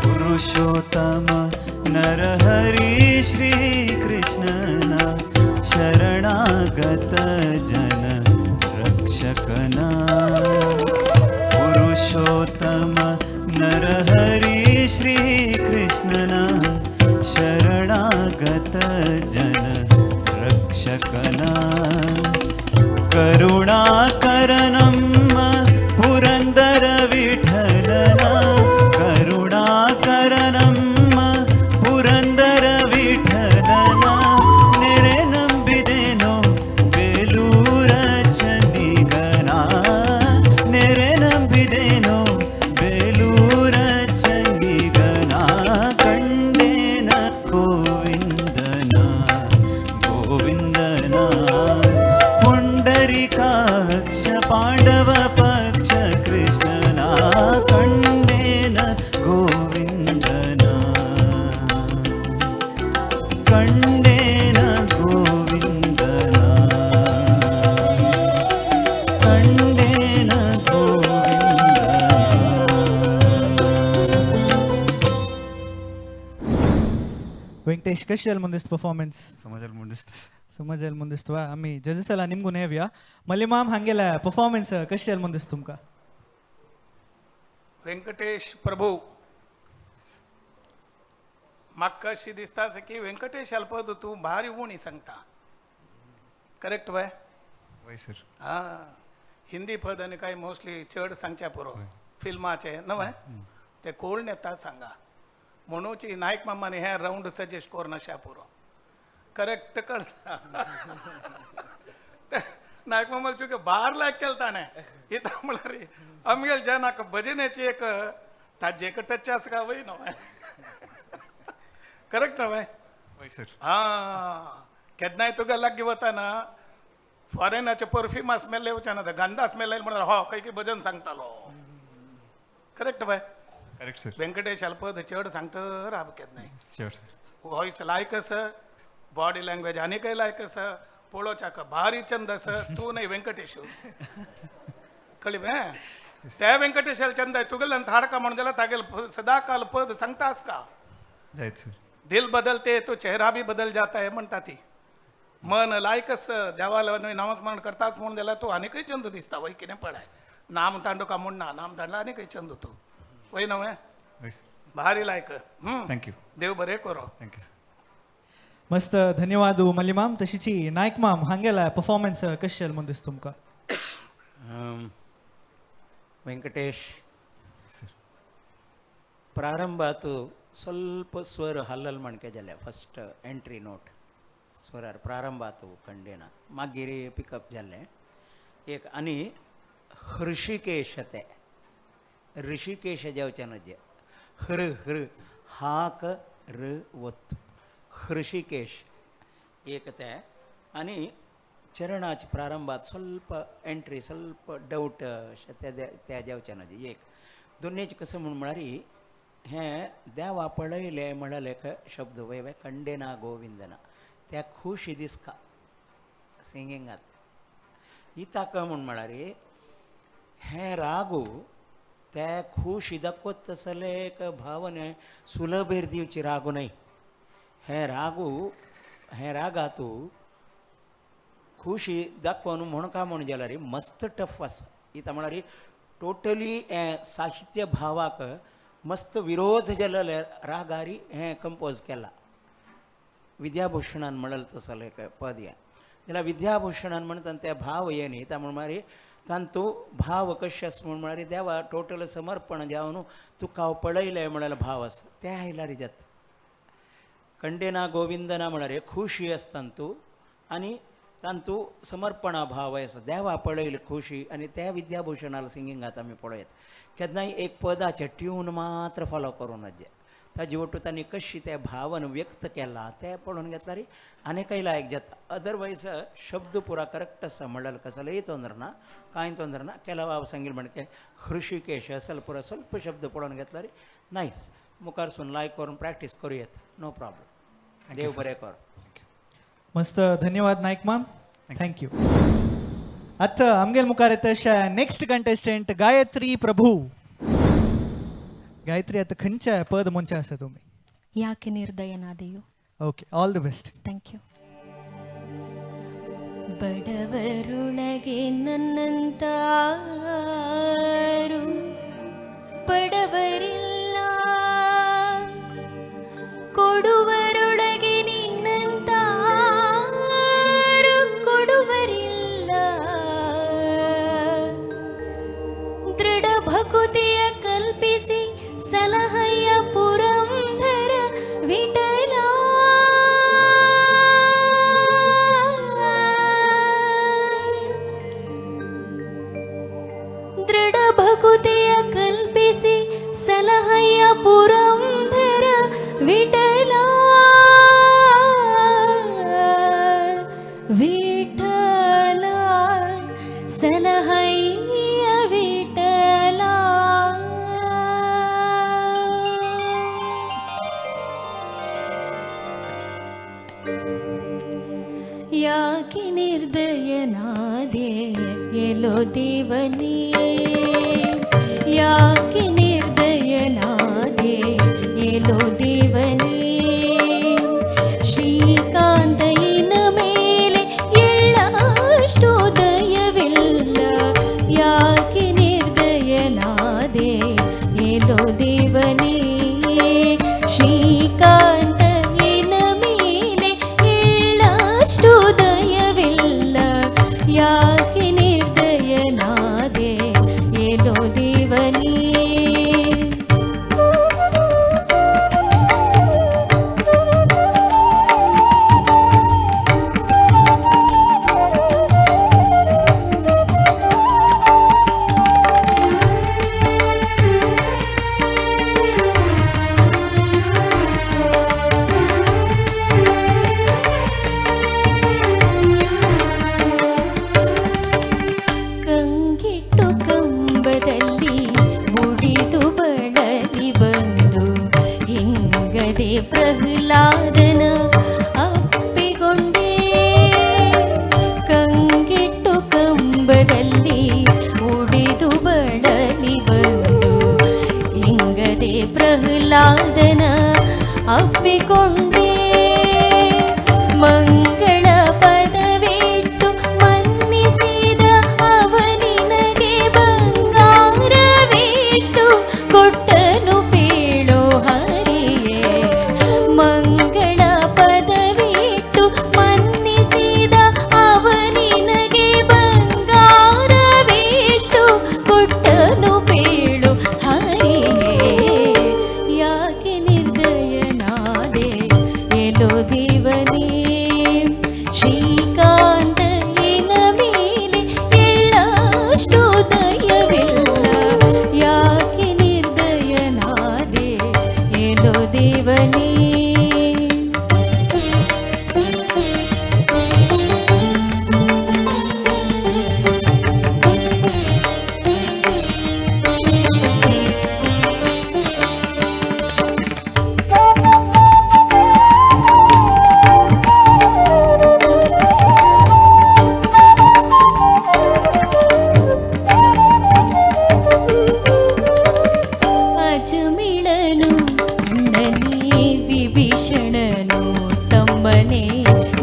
पुरुषोत्तम नरहरि श्री कृष्णना शरणागत जन रक्षकना पुरुषोत्तम नरहरि श्री कृष्णना शरणागत जन रक्षकना करुणाकरनम पुरंदर विठलना करुणाकरनम पुरंदर विठलना नेरे ನಂಬಿದೆನೋ ಬೇಲೂರ ಚಂದಿಗನ ನೆರೆ ನಂಬಿದೆನೋ ಬೇಲೂರ ಚಂದಿಗನ ಕಂಡೇನ ಗೋವಿಂದನ ಗೋವಿಂದನ ಪುಂಡರಿಕಾಕ್ಷ ಪಾಂಡವ ಪಕ್ಷ ಕೃಷ್ಣನ ಕಂಡೇನ ಗೋವಿಂದನ ಕಂಡೇನ ಗೋವಿಂದನ ಕಂಡೇನ ಗೋವಿಂದನ. ವೆಂಕಟೇಶ್ कशी ಮುಂದಿಸ್ ಪರ್ಫಾರ್ಮೆನ್ಸ್? समाजाला मुंडिस्त. समजेल ಮುಂದಿಸ್ತವ आम्ही जजेस ಎಲ್ಲ ನಿಮ್ಗೂ ನೇವ್ಯಾ ಮಲ್ಲಿಮಾಮ್ हांगेला ಪರ್ಫಾರ್ಮೆನ್ಸ್ कशी ಮುಂದಿಸ್ तुमका? वेंकटेश प्रभू म्हाका अशी दिसता आसा की वेंकटेश अल्पद तूं भारी उणी सांगता, करेक्ट वय? वय सर. हां, हिंदी पद आनी काय मोस्टली चड सांगच्या पुरो फिल्माचे न्हय ते कोण येता सांगा म्हणूची नायक मामाने हे रावंड सजेस्ट करनाशा पुरो करेक्ट कळता. नायक मामा तुगे बार लायक केलं ताणें इथं म्हळ्यार आमगेल जनाक भजनेची एक ताजे एक टच आसा काय वय न्हय, करेक्ट न्हय? वय सर. हां, केन्नाय तुगे लागीं वतना फॉरेनाचे परफ्युमा स्मेल येवचे ना, गंधा स्मेल येयल म्हणल्यार हो खंय की भजन सांगतालो, correct by? Correct sir. Venkatesh अल्पद चड सांगता राब केन्नाय. Sure sir. वॉयस लायक आसा, बॉडी लँग्वेज आनीकय लायक आसा, पळोवच्याक भारी चंद आसा. तूं न्हय वेंकटेश कळ्ळी मगे? त्या वेंकटेशाल चंद तुगेल्यान थाडका म्हणून जाल्यार तागेल सदाकाल पद सांगता आसका. जायत सर. दिल बदलते तो चेहरा भी बदल जाता है म्हणटा ती. मन लायकच देवाला न्हय नामस्मरण करताच म्हणून जाल्यार तूं आनीकय चंद दिसता वय कितें पळय नाम तांडू का म्हूण ना नाम तांडला आनीकय चंद तूं वय न्हय? वय सर. भारी लायक. Thank you. देव बरें करो. Thank you sir. मस्त, धन्यवाद मल्लिमाम. तशीची नायक माम हांगेला परफॉर्मन्स कशी ಮುಂದಿಸ್ तुमका? ವೆಂಕಟೇಶ್, ಪ್ರಾರಂಭಾತು ಸ್ವಲ್ಪ ಸ್ವರ ಹಲ್ಲಲ್ ಮणके जाले फस्ट एंट्री नोट स्वरार प्रारंभातु कंडेना मागीर पिकअप जालें एक. आनी हृषिकेश ते ऋषिकेश जावचें न्हय, हृ हृ हाक र वत हृषिकेश एक ते. आनी चरणाचे प्रारंभात ಸ್ವಲ್ಪ एंट्री ಸ್ವಲ್ಪ डावट अशें त्या जावचें न्हय एक. दोन्हीचे कसं म्हूण म्हळ्यार हें देवा पळयलें म्हळ्यार एक शब्द वय वय कंडेना गोविंदना त्या खुशी दिसका सिंगिंगात. इताक म्हूण म्हळ्यार हें रागू त्या खुशी दाखवत तसले एक भावने सुलभेर दिवची रागू न्हय. हें रागू हें रागा तूं खुशी दाखोवन म्हण काय म्हण जाल्यार मस्त टफ आसा. इता म्हळ्यार टोटली हें साहित्य भावाक मस्त विरोध जालेले रागारी हें कंपोज केला. विद्याभूषणान म्हणल तसलें एक पद हें जाल्यार विद्याभूषणान म्हणटा ते भाव हे न्ही त्या म्हण तांतू भाव कशें आसा म्हूण म्हळ्यार देवा टोटल समर्पण जावन तुका हांव पळयलें म्हळ्यार भाव आसा तें आयल्यार जाता. कंडेना गोविंदना म्हळ्यार खुशी आसता तांतू आनी तांतू समर्पणा भाव आसा देवा पळयले खुशी आनी त्या विद्याभूषणाला सिंगिंगात आमी पळयत केन्नाय एक पदाचें ट्यून मात्र फॉलो करूं नजे ताजे वटू तांणी कशी त्या भावन व्यक्त केला तें पळोवन घेतल्यार आनीकय लायक जाता. अदरवायज शब्द पुरा करेक्ट आसा म्हणल्यार कसलेय तोंदर ना कांय तोंदर ना. केला हांव सांगील म्हणके हृषिकेश असल पुरा स्वल्प शब्द पळोवन घेतल्यार नायस मुखारसून लायक करून प्रॅक्टीस करूं येता. No problem. देव बरें कर. मस्त धन्यवाद नायक माम. Thank you. आता आमगेल मुखार येता नेक्स्ट कंटेस्टंट गायत्री प्रभू. गायत्री आता खंयच्या पद म्हणचे आसा तुमी? ಯಾಕೆ ನಿರ್ದಯನಾದೆಯು. Okay, all the best. Thank you. ಬಡವರೊಳಗೆ ನನ್ನಂತಾರು ಬಡವರಿಲ್ಲ, ಕೊಡುವರೊಳಗೆ ನಿನ್ನಂತಾರು ಕೊಡುವರಿಲ್ಲ. ದೃಢ ಭಕುತಿಯ ಕಲ್ಪಿಸಿ ಸಲಹೆಯ ಪುರಂದರ ವಿಠಲ. ದೃಢ ಭಕುತಿಯ ಕಲ್ಪಿಸಿ ಸಲಹೆಯ ಪುರಂದರ ವಿಠಲ. ವಿಠಲ ಸಲಹೆಯ ವಿಠಲ. ಯಾಕೆ ನಿರ್ದಯನಾದೆ ಎಲ್ಲೋ ದೇವನೇ, ಯಾಕೆ ನಿರ್ದಯನಾದೆ ಎಲ್ಲೋ ದೇವನೇ. ಶ್ರೀಕಾಂತಯ್ಯನ ಮೇಲೆ ಎಳ್ಳಷ್ಟು ದಯವಿಲ್ಲ, ಯಾಕೆ ನಿರ್ದಯನಾದೆ ಎಲ್ಲೋ ದೇವನೇ. ಶ್ರೀಕಾಂತಯ್ಯನ ಮೇಲೆ ಎಳ್ಳಷ್ಟು ದಯವಿಲ್ಲ, ಯಾಕೆ ನಿರ್ದಯನಾದೆ ಎಲ್ಲೋ ದೇವನೇ.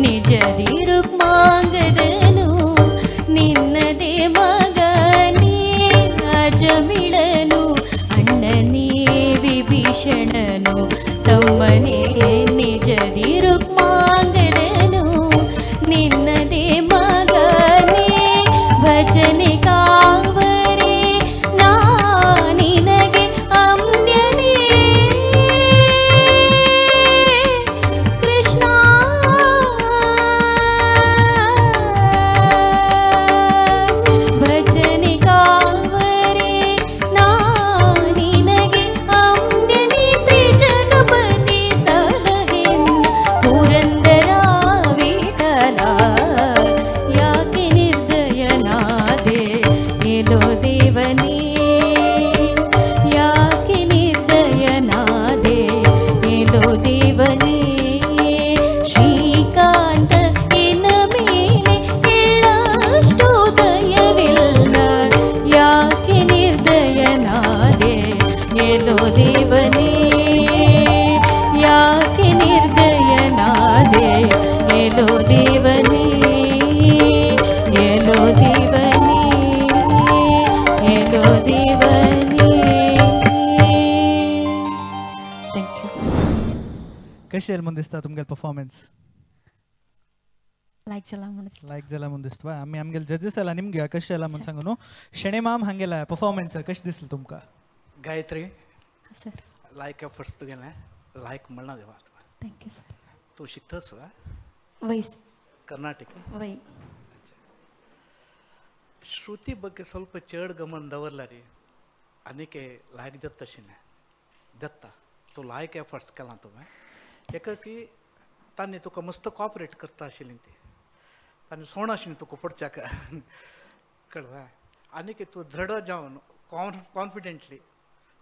ನಿಜದಿ ರುಕ್ಮಾಂಗದನು ನಿನ್ನದೇ ಮಗನೇ ಅಜಮಿಳನು ಅಣ್ಣನೇ ವಿಭೀಷಣನು ತಮ್ಮನೇ ನಿಜದಿ ರುಕ್ಮಾಂಗದನು ನಿನ್ನದೇ ಮಗನೇ ಭಜನೆ ಕಾವರೆ ನಾ ನಿನಗೆ ಅಂದ್ಯನೇ ಕೃಷ್ಣ ಭಜನೆ ಕಾವರೆ ನಾ ನಿನಗೆ ಅಂದ್ಯನೇ ತ್ರಿಜಗಪತಿ ಸಲಹೆನ್ನ ಪುರಂದರ ವಿಠಲ ಯಾಕೆ ನಿರ್ದಯನಾದೆ ಎಲೋ ದೇವನೇ ಯಾಕೆ ನಿರ್ದಯನಾದೆ ಎಲೋ ದೇವನೇ ಶ್ರೀಕಾಂತ ಎನ್ನ ಮೇಲೆ ಎಳ್ಳಷ್ಟು ದಯವಿಲ್ಲ ಯಾಕೆ ನಿರ್ದಯನಾದೆ ಎಲೋ ದೇವನೇ ಯಾಕೆ ನಿರ್ದಯನಾದೆ ಎಲೋ ದೇವನೇ ಎಲೋ ದೇವನೇ ಎಲೋ ದೇವನೇ. Thank you. कशें म्हूण दिसता तुमगेले परफॉर्मन्स? लायक जाला म्हूण. लायक जाला म्हूण दिसता. आमी आमगेले जजेस आला निमगे कशें जाला म्हूण सांगू न्हू. शेणे माम, हांगेला परफॉर्मन्स कशें दिसलें तुमकां? गायत्री. सर. लायक एफर्ट्स तुगेले लायक म्हणला देवा. Thank you sir. तूं शिकतस? वय. कर्नाटक? वय. ಶ್ರುತಿ ಬಗ್ಗೆ ಸ್ವಲ್ಪ ಚೇಡ್ ಗಮನ ದವರ್ಲಾರಿ आनीक लायक दत्त तशें दत्ता तूं लायक एफर्ट्स केला तुवें. एका की तांणी तुका मस्त कॉपरेट करता आशिल्ली ती तांणी सोण आशिल्ली तुका पडच्याक कळ्ळें. आनीक तूं दृढ जावन कॉन्फिडंटली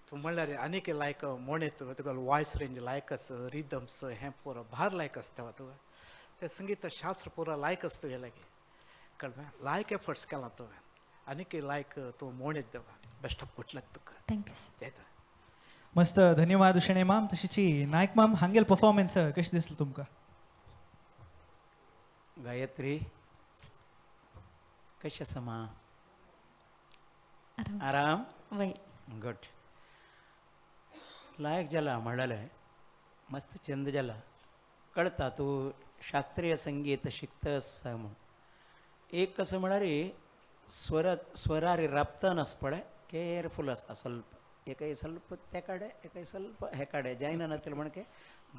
तूं म्हणल्यार आनीक लायक मोणेत तुवें. तुका वॉयस रेंज लायक आस, रिदम्स हें पुरो भार लायक आसता तुवें. तें संगीत शास्त्र पुरो लायक आसा तुगे लागीं, कळ्ळें. लायक एफर्ट्स केला तुवें आनीक लायक तूं मोणेत देवा. बेस्ट ऑफ गुड लक तुका. Thank you sir. जायता. मस्त, धन्यवाद शेणे माम. तशीची नायक माम, हांगेल परफॉर्मन्स कशें दिसलें तुमकां? गायत्री, कशें आसा मा? आराम. वय. गुड, लायक जाला म्हणलें, मस्त चंद जाला. कळता तूं शास्त्रीय संगीत शिकतस म्हूण. एक कसं म्हळ्यार स्वर स्वरारी राबतना पळय केअरफूल आसता ಸ್ವಲ್ಪ. एकय ಸ್ವಲ್ಪ त्या कडेन, एकय ಸ್ವಲ್ಪ हे कडेन जायना नातले म्हणके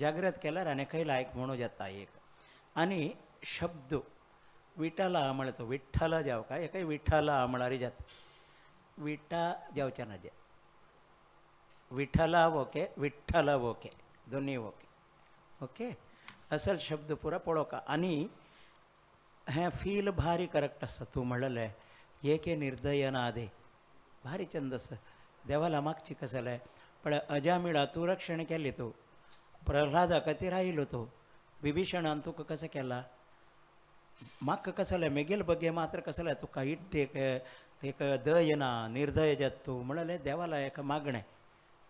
जागृत केल्यार आनी लायक म्हणू जाता एक. आनी शब्द विठाला म्हळ्यार तो विठ्ठला जावं काय एकय विठ्ठला म्हळ्यार जाता, विठा जावचें ना. जे विठ्ठला ओके, विठ्ठला ओके, दोन्ही ओके. ओके, असल शब्द पुरा पळोवका. आनी हें फील भारी करेक्ट आसा. तूं म्हणलेलें एके निर्दयनादे भारी चंद आसा. देवाला मागची कसलें पळय अजामिळा तूं रक्षण केलें, तूं प्रल्हादा खातीर आयलो, तूं विभीषणान तुका कसं केला म्हाका कसलें मेगेल बगे मात्र कसलें तुका it एक एक दय ना निर्दय जात तूं म्हणलें. देवाला एका मागणें,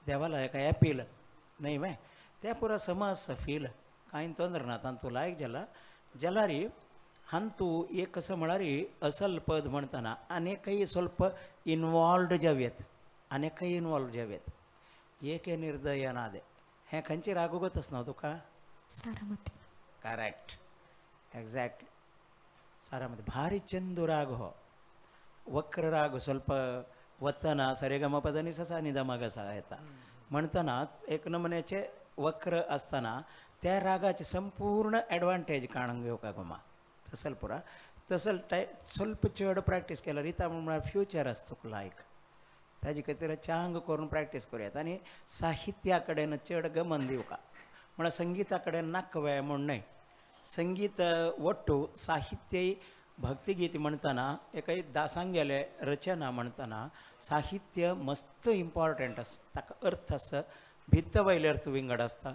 देवाला एका एपील न्हय वे तें पुरा समज फील कांय तोंदर ना. तांतू लायक जाला जाल्यार हांतू एक कसं म्हळ्यार असल पद म्हणतना आनीकय ಸ್ವಲ್ಪ इनवॉल्वड जावयेत, आनीकय इनवॉल्व जावयेत. एके निर्दयनादे हें खंयची रागोगत आसना तुका? सारामती. करेक्ट, एक्झॅक्टली, सारामती. भारी चंदू राग हो, वक्र राग. ಸ್ವಲ್ಪ वतना सरेगम पदनी सा नि the म ग सा येता म्हणतना एक नमुन्याचे वक्र आसतना त्या रागाचे संपूर्ण एडवांटेज काडून घेवपाक गोमा तसल पुरा तसल टायप ಸ್ವಲ್ಪ चड प्रॅक्टीस केल्यार रिता म्हळ्यार फ्युचर आसा तुका लायक. ताजे खातीर चांग करून प्रॅक्टीस करुयात. आनी साहित्या कडेन चड गमन दिवका म्हळ्यार संगीता कडेन नाका वेळ म्हूण न्हय. संगीत ಒಟ್ಟು साहित्य भक्तिगीत म्हणतना एकय दासांगेले रचना म्हणतना साहित्य मस्त इम्पॉर्टंट आसा. ताका अर्थ आसा, भित्त वयले अर्थ विंगड आसता.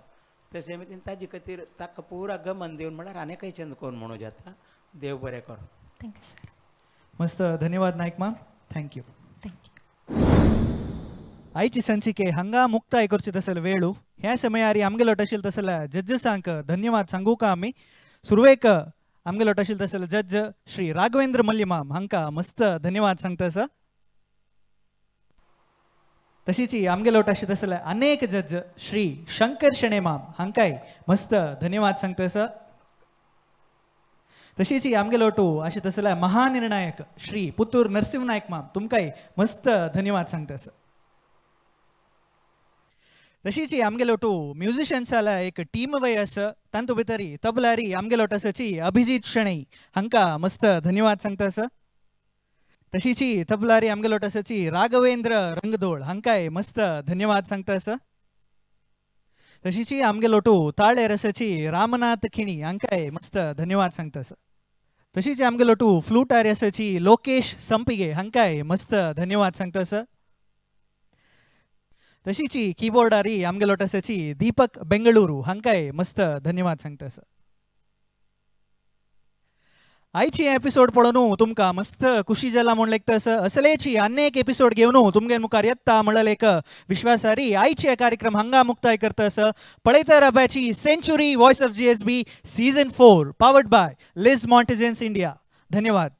तशें मितीन ताजे खातीर ताका पुरा गमन दिवन म्हळ्यार आनीकय चंद करून म्हणू जाता. देव बरें करूं. Thank you sir. मस्त, धन्यवाद नायक माम, thank you. Thank you. आयची संचिके हांगा मुक्ताय करची तसल वेळू. ह्या समयारी आमगेलो अशील तसल्या जज्जसांक धन्यवाद सांगू का आमी. सुरवेक आमगेलो आशिल्लो तसले जज श्री राघवेंद्र मल्यमाम हांकां मस्त धन्यवाद सांगता आसा. तशीच आमगेलो आशिल्ले तसले अनेक जज श्री शंकर शणेमाम हांकांय मस्त धन्यवाद सांगता आसा. तशीच आमगेलो टू अशें तसले महानिर्णायक श्री पुतूर नरसिंह नायक माम तुमकांय मस्त धन्यवाद सांगता आसा. तशीच आमगेलो टू म्युझिशियन्साला एक टीम वय आसा, तांतू भितरी तबलारी आमगेलो आसाची अभिजीत शणै हांकां मस्त धन्यवाद सांगता आसा. तशीच तबलारी आमगेलो आसाची राघवेंद्र रंगदोळ हांकांय मस्त धन्यवाद सांगता आसा. तशीच आमगेलो टू ताळेर आसाची रामनाथ खिणी हांकांय मस्त धन्यवाद सांगता आसा. तशीच आमगेलो टू फ्लूटार आसाची लोकेश संपिगे हांकांय मस्त धन्यवाद सांगता आसा. तशीच कीबोर्डारी आमगेलो आसाची दीपक बेंगळुरू हांकांय मस्त धन्यवाद सांगता आसा. आयची एपिसोड पळोवन तुमकां मस्त खुशी जाला म्हूण लेखता आसा. असलेची अनेक एपिसोड घेवन तुमगे मुखार येता म्हणल्यार एक विश्वासारी आयची कार्यक्रम हांगा मुक्ताय करता आसा. पळयता राबाची Century Voice of GSB season 4 powered by Liz Mortgages India. धन्यवाद.